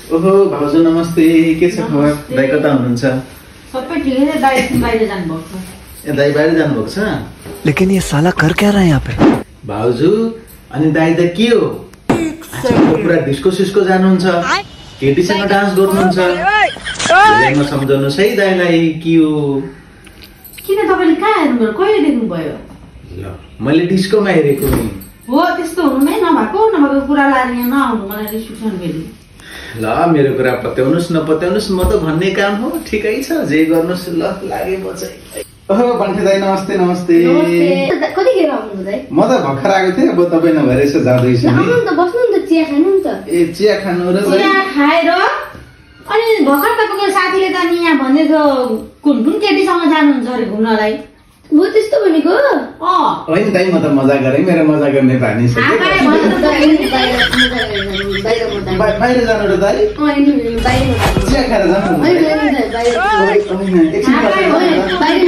ओहो भाउजू नमस्ते, के छ खबर? दाइ कता हुनुहुन्छ? सबै ठिकै छ, दाइ बाहिर जानुभएको छ। ए दाइ बाहिर जानुभएको छ? लेकिन ये साला कर क्या रहा है यहाँ पे? भाउजू अनि दाइ त के हो? आजकल पुरा डिस्को सिस्को जानुहुन्छ, केटीसँग डान्स गर्नुहुन्छ। म सम्झाउनुहोस् है दाइलाई, के हो? किन तपाईले कहाँ हेर्नुभयो? कहिले देख्नुभयो? ल मैले डिस्कोमा हेरेको नि। हो त्यस्तो हुनुमै नभएको कुरा लाएर यहाँ नआउनु, मलाई रिस्ट्रिक्सन फेरि। ल मेरो कुरा पत्याउनुस् नपत्याउनुस्, म त भन्ने काम हो। ठिकै छ, जे गर्नुस्। ल लागे म चाहिँ। ओहो बन्थे दाइ नमस्ते। नमस्ते। कतिखेर आउनु दाइ? म त भर्खर आएको थिएँ, अब तपाईँ नभएर यसो जाँदैछु नि। आउनु त, बस्नु नि त, चिया खानु नि त। ए चिया खानु र? चिया खाएर अनि भर्खर तपाईँको साथीले त नि यहाँ भनेको कुन केटीसँग जानुहुन्छ अरे घुम्नलाई? हो त्यस्तो भनेको? होइन दाइ, म त मजा गरेँ, मेरो मजा गर्ने बानी छ। बाहिर जानु र दाइ? चिया खाएर जानु? बाहिर